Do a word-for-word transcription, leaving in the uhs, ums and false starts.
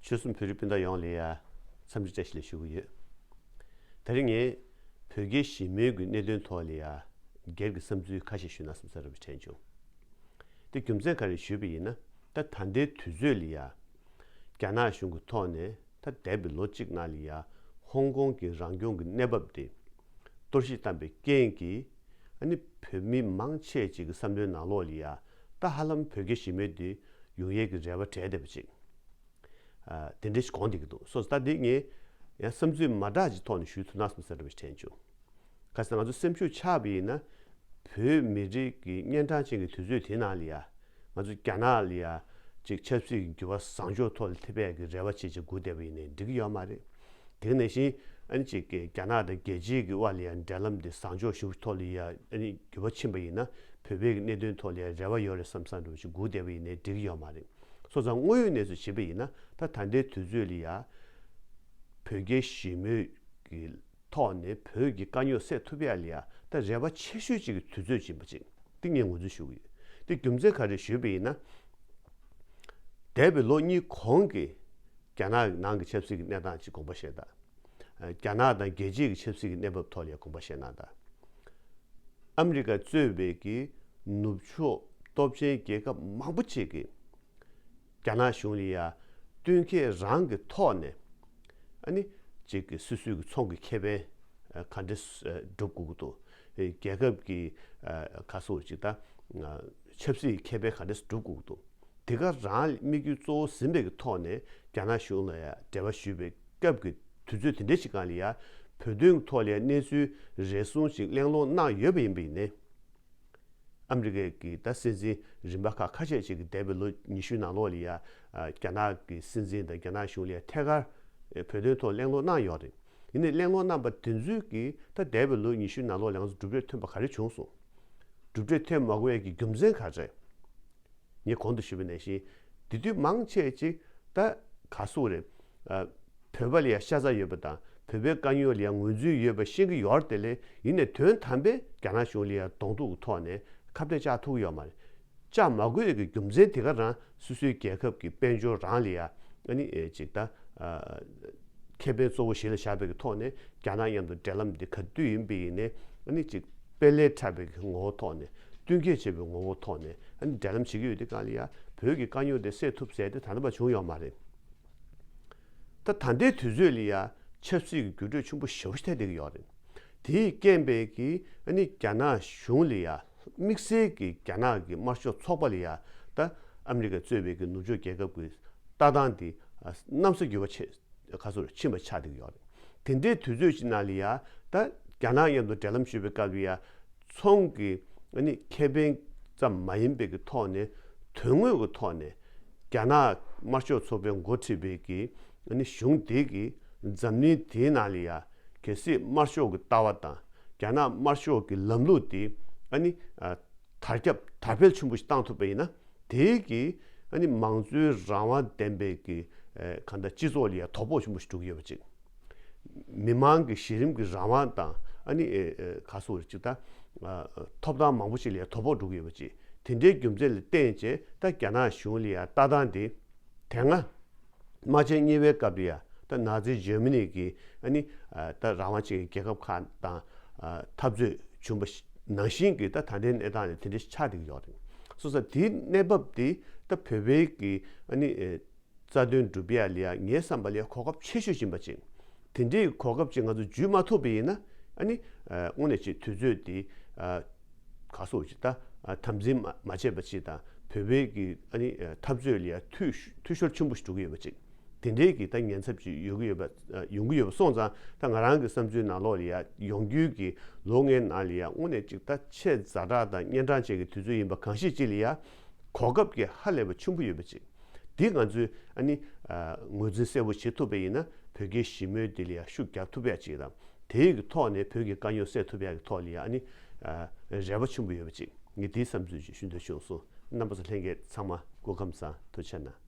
ཆོལ་གསུམ་བོད་རིགས་སྤུན་ཟླ་ཡོངས་ལ་ཡ་འཚམས་འདྲི་བཀྲ་ཤིས་བདེ་ལེགས་ཞུ་གི་ཡོད། དེ་རིང་ངས་བོད་རྒྱའི་ཞི་མོལ་གྱི་གནད་དོན་ཐོག་ལ་ཡ་སྒེར་གྱི་བསམ་ཚུལ་ཁ་ཤས་ཞུས་ན་བསམ་ས་རེད་པ་དྲན་བྱུང་། དེ་རྒྱུ་མཚན་ག་རེ་ཞུས་པ་ཡིན་ན། ད་ད་ལྟའི་དུས་ཚོད་ལ་ཡ་རྒྱ་ནག་གཞུང་གི་ཐོག་ནས་ད་འདས་པའི་ལོ་གཅིག་ནང་ལ་ཡ་ཧོང་ཀོང་གི་རང་སྐྱོང་གི་གནས་བབ་དེ་གཏོར་བཤིག་བཏང་པའི་རྐྱེན་གྱིས། ཨ་ནི་བོད་མི་མང་ཆེ་ཅིག་གི་བསམ་བློའི་ནང་ལོགས་ལ་ཡ་ད་ཧ་ལམ་བོད་རྒྱ་ཞི་མོལ་དེ་ཡོང་ཡས་ཀྱི་རེ་བ་བྲལ་བསྡད་པ་ཅིག་ཨ། དེ་འདྲ་ཞིག་གོ་བསྡད་ཀྱི་འདུག་སོ་སོ་ད་འདི་ངས་ཡང་བསམ་ཚུལ་མ་འདྲ་ཅིག་ཐོག་ནས་ཞུས་ཐུབ་ན་བསམ་ས་རེད་པ་དྲན་བྱུང་། ག་ཟེར་ན་ང་ཚོ་སེམས་ཤུགས་ཆག་པ་ཡིན་ན། བོད་མི་རིགས་ཀྱི་གཉན་འཕྲང་ཅན་གྱི་དུས་ཚོད་དེའི་ནང་ལ་ཡ། ང་ཚོ་རྒྱ་ནག་ལ་ཡ་ཅིག་ཆབ་སྲིད་ཀྱི་འགྱུར་བ་བཟང་ཕྱོགས་ཐོག་ལ་ཐེབས་ཡས་ཀྱི་རེ་བ་བྱེད་ཅིག་སྒུག་བསྡད་པ་ཡིན་ནའི་འགྲིག་གི་ཡོད་མ་རེད། དེ་ནང་བཞིན་ཨ་ནི་ཅིག་གི་རྒྱ་ནག་དང་རྒྱལ་སྤྱིའི་གི་དབར་ལ་ཡ་འབྲེལ་ལམ་དེ་བཟང་ཕྱོགས་ཞེ་པོ་ཐོག་ལ་ཡ་ཨ་ནི་འགྱུར་བ་ཕྱིན་པ་ཡིན་ན། བོད་པའི་གི་གནད་དོན་ཐོག་ལ་ཡ་རེ་བ་ཡོད་རེད་བསམ་བསམ་འདྲ་བོ་ཞིག་སྒུག་བསྡད་པ་ཡིན་ནའི་འགྲིག་གི་ཡོད་མ་རེད། སོང་ཙང་དངོས་ཡོད་གནས་ཚུལ་བྱས་པ་ཡིན་ན། ད་ད་ལྟའི་དུས་ཚོད་ལ་ཡ་བོད་རྒྱའི་ཞི་མོལ་གྱི་ཐོག་ནས་བོད་ཀྱི་དཀའ་རྙོག་སེལ་ཐུབ་ཡ་ལ་ཡ་ད་རེ་བ་ཆེ་ཤོས་ཅིག་གི་དུས་ཚོད་ཡིན་པ་ཅིག་འདི་ངས་ངོས་འཛིན་ཞུ་གི་ཡོད། འདི་རྒྱུ་མཚན་ག་རེ་ཞུས་པ་ཡིན་ན། འདས་པའི་ལོ་གཉིས་གོང་གི་རྒྱ་ནག་གི་ནང་གི་ཆབ་སྲིད་ཀྱི་གནས་སྟངས་ཅིག་དགོངས་པ་བཞེས་དང་། རྒྱ་ནག་དང་རྒྱལ་སྤྱིའི་གི་ཆབ་སྲིད་ཀྱི་གནས་བབ་ཐོག་ལ་ཡ་དགོངས་པ་བཞེས་གནང་དང་། ཨ་མི་རི་ཀ་གཙོས་པའི་གི་ནུབ་ཕྱོགས་སྟོབས་ཆེན་རྒྱལ་ཁབ་མང་པོ་ཅིག་གིས་རྒྱ་ནག་གཞུང་ལ་ཡ་བསྟུན་མཁས་རང་གི་ཐོག་ནས་ཨ་ནི་ཅིག་གི་སོ་སོའི་གི་ཚོང་གི་ཁེ་ཕན་ག་འདྲས་སྒྲུབ་དགོས་ཀྱི་འདུག་རྒྱལ་ཁབ་ཀྱི་ག་སོགས་ཅིག་ད་ཆབ་སྲིད་ཀྱི་ཁེ་ཕན་ག་འདྲས་སྒྲུབ་དགོས་ཀྱི་འདུག་དེ་ག་རང་དམིགས་ཡུལ་གཙོ་བོ་ཟིན་པའི་གི་ཐོག་ནས་རྒྱ་ནག་གཞུང་ལ་ཡ་འབྲེལ་བ་ཞུས་པའི་སྐབས་ཀྱི་དུས་ཚོད་དེ་འདྲའི་ཞིག་སྒང་ལ་ཡ་བོད་དོན་གྱི་ཐོག་ལ་ཡ་གནས་ཚུལ་རེ་ཟུང་ཞིག་གླེང་སློང་གནང་ཡོད་པ་ཡིན་པ་ཡིན་ནའི། ཨ་མི་རི་ཀའི་གི་ད་སྲིད་འཛིན་རིམ་པ་ཁག་ཁ་ཤས་ཅིག་གིས་འདས་པའི་ལོ་ཉི་ཤུའི་ནང་ལོགས་ལ་ཡ་རྒྱ་ནག་གི་སྲིད་འཛིན་དང་རྒྱ་ནག་གཞུང་ལ་ཡ་ཐད་ཀར་བོད་དོན་ཐོག་གླེང་སློང་གནང་ཡོད་རེད། ཡིན་ནའི་གླེང་སློང་གནང་པ་དེ་ཚོས་གི་ད་འདས་པའི་ལོ་ཉི་ཤུའི་ནང་ལོགས་ལ་ང་ཚོ་གྲུབ་འབྲས་ཐོན་པ་ག་རེ་བྱུང་སོང་། གྲུབ་འབྲས་ཐོན་མ་དགོས་ཡ་གི་རྒྱུ་མཚན་ག་རེ་རེད། ངས་གོང་དུ་ཞུས་པ་ནང་བཞིན། དེ་དུས་མང་ཆེ་ཅིག་ད་ག་སུ་རེད། ཨ། བོད་པ་ལ་ཡ་ཤ་ཚ་ཡོད་པ་དང་བོད་པའི་དཀའ་རྙོག་ལ་ཡ་ངོས་འཛིན་ཡོད་པ་ཤེས་ཀྱི་ཡོད་རེད་དེ་ལས། ཡིན་ནའི་དོན་དམ་པའི་རྒྱ་ནག་གཞུང་ལ་ཡ་གདོང་གཏུག་གི་ཐོག་ནས་ཁ་གཏད་བཅག་ཐུབ་ཀྱི་ཡོད་མ་རེད། བཅག་མ་དགོས་ཡ་གི་རྒྱུ་མཚན་དེ་ག་རང་སོ་སོའི་རྒྱལ་ཁབ་ཀྱི་དཔལ་འབྱོར་རང་ལ་ཡ་ཨ་ནི་ཨེ་ཅིག་ད། ཨ། ཁེ་ཕན་གཙོ་བོ་གཞི་ལ་བཞག་པའི་གི་ཐོག་ནས་རྒྱ་ནག་མཉམ་དུ་འབྲེལ་ལམ་འདི་ག་དུས་ཡིན་པ་ཡིན་ནའི་ཨ་ནི་ཅིག་དཔེ་ལས་འཁྲབ་པའི་གི་ངོ་བོ་ཐོག་ནས་བསྟུན་མཁས་བྱེད་པའི་ངོ་བོ་ཐོག་ནས་ཨ་ནི་འབྲེལ་ལམ་བྱེད་ཀྱི་ཡོད་དུས་སྒང་ལ་ཡ་བོད་ཀྱི་དཀའ་རྙོག་དེ་སེལ་ཐུབ་ཟེར་དེ་ད་ལྟ་བར་བྱུང་ཡོད་མ་རེད། ད་ད་ལྟའི་དུས་ཚོད་ལ་ཡ་ཆབ་སྲིད་ཀྱི་འགྱུར་འགྲོས་ཆེན་པོ་ཞེ་པོ་ཞིག་ཐེབས་བསྡད་ཀྱི་ཡོད་རེད། དེས་རྐྱེན་པས་ཀྱི་ཨ་ནི་རྒྱ་ནག་གཞུང་ལ་ཡ་དམིགས་བསལ་གྱི་རྒྱ་ནག་གི་དམར་ཤོག་ཚོགས་པ་ལ་ཡ་ད་ཨ་མི་རི་ཀ་གཙོས་པའི་གི་ནུབ་ཕྱོགས་རྒྱལ་ཁབ་ཀྱི་ལྟ་སྟངས་དེ་གནམ་ས་འགྱུར་བ་ཆེ་ཁ་སོར་ཕྱིན་པ་ཆགས་བསྡད་ཀྱི་ཡོད་རེད། དེ་འདྲའི་དུས་ཚོད་ཅིག་ནང་ལ་ཡ་ད་རྒྱ་ནག་མཉམ་དུ་འབྲེལ་ལམ་ཞུ་བའི་སྐབས་ལ་ཡ་ཚོང་གི་ཨ་ནི་ཁེ་ཕན་ཙམ་མ་ཡིན་པའི་གི་ཐོག་ནས་དོན་དངོས་ཀྱི་ཐོག་ནས་རྒྱ་ནག་དམར་ཤོག་ཚོགས་པས་འགོ་ཁྲིད་པའི་གི་ཨ་ནི་གཞུང་དེ་གི་འཛམ་གླིང་དེའི་ནང་ལ་ཡ་གལ་སྲིད་དམར་ཤོག་གི་ལྟ་བ་དང་རྒྱ་ནག་དམར་ཤོག་གི་ལམ་ལུགས་དེ་ཨ་ནི་ཨ། དར་ཁྱབ་དར་འཕེལ་ཆེན་པོ་ཞིག་བཏང་ཐུབ་པ་ཡིན་ན། དེའི་གི་ཨ་ནི་མང་གཙོའི་རང་དབང་ལྡན་པའི་གི་ཨ་གང་ལྟར་སྤྱི་ཚོགས་ལ་ཡ་དོ་ཕོག་ཆེན་པོ་ཞིག་འགྲོ་གི་ཡོད་པ་ཅིག་མི་མང་གི་གཞི་རིམ་གྱི་རང་དབང་དང་ཨ་ནི་ཨེ་ཨེ་ག་སོགས་ཅིག་ད་ཨ་ཐོབ་ཐང་མང་པོ་ཞིག་ལ་ཡ་དོ་ཕོག་འགྲོ་གི་ཡོད་པ་ཅིག་དེ་འདྲའི་རྒྱུ་མཚན་ལ་བརྟེན་བྱས་ད་རྒྱ་ནག་གཞུང་ལ་ཡ་ལྟ་སྟངས་དེ་དེ་སྔ་དམག་ཆེན་གཉིས་པའི་སྐབས་ལ་ཡ་ད་ནཱ་ཛི་འཇར་མ་ནི་གི་ཨ་ནི་ཨ་ད་རང་དབང་ཅན་གྱི་རྒྱལ་ཁབ་ཁག་དང་ཨ་འཐབ་རྩོད་བྱུང་བ་ནང་བཞིན་གྱི་ད་ད་ལྟའི་གནས་སྟངས་ལ་དེ་འདྲ་ཞིག་ཆགས་བསྡད་ཀྱི་ཡོད་རེད། སོང་ཙང་དེའི་གནས་བབ་དེ་ད་བོད་པའི་གི་ཨ་ནི་ཨེ་རྩ་དོན་སྒྲུབ་ཡ་ལ་ཡ་ངའི་བསམ་པ་ལ་ཡ་གོ་སྐབས་ཆེ་ཤོས་ཡིན་པ་ཅིག་དེ་འདྲའི་གོ་སྐབས་ཅིག་ང་ཚོ་འཇུས་མ་ཐུབ་པ་ཡིན་ན་ཨ་ནི་ཨ་དངོས་གནས་ཅིག་དུས་ཚོད་དེ་ཨ་ག་སོགས་ཅིག་ད་ཨ་དམ་འཛིན་མ་མ་བྱས་པ་ཅིག་དང་བོད་པའི་གི་ཨ་ནི་ཨ་འཐབ་རྩོད་ལ་ཡ་འཐུས་འཐུས་ཤོར་ཆེན་པོ་ཞིག་འགྲོ་གི་ཡོད་པ་ཅིག་དེ་འདྲའི་གི་ད་ཉེན་ཚབས་ཅིག་ཡོང་གི་ཡོད་པ་ཡོང་གི་ཡོད་པ་སོང་ཙང་ད་ང་རང་གི་བསམ་ཚུལ་ནང་ལོགས་ལ་ཡ་ཡོང་རྒྱུའི་གི་ལོ་ལྔའི་ནང་ལ་ཡ་དངོས་གནས་ཅིག་ད་ཆེས་ཛ་དྲག་དང་གཉན་འཕྲང་ཅན་གྱི་དུས་ཚོད་ཡིན་པ་གང་ཞིག་ཅིག་ལ་ཡ་གོ་སྐབས་ཀྱི་ཧ་ལས་པ་ཆེན་པོ་ཡོད་པ་ཅིག་འདི་ང་ཚོས་ཨ་ནི་ངོས་འཛིན་གསལ་པོ་བྱེད་ཐུབ་པ་ཡིན་ན་བོད་རྒྱའི་ཞི་མོལ་འདི་ལ་ཡ་ཤུགས་རྒྱག་ཐུབ་ཡ་ཅིག་དང་དེའི་གི་ཐོག་ནས་བོད་ཀྱི་དཀའ་རྙོག་སེལ་ཐུབ་ཡ་གི་ཐོག་ལ་ཡ་ཨ་ནི་རེ་བ་ཆེན་པོ་ཡོད་པ་ཅིག་ངས་འདིའི་བསམ་ཚུལ་ཅིག་ཞུ་འདོད་བྱུང་སོང་། རྣམ་པ་ཚོ་ལྷན་རྒྱས་ཚང་མ་སྐུ་ཁམས་བཟང་། ཐུགས་རྗེ་གནང་།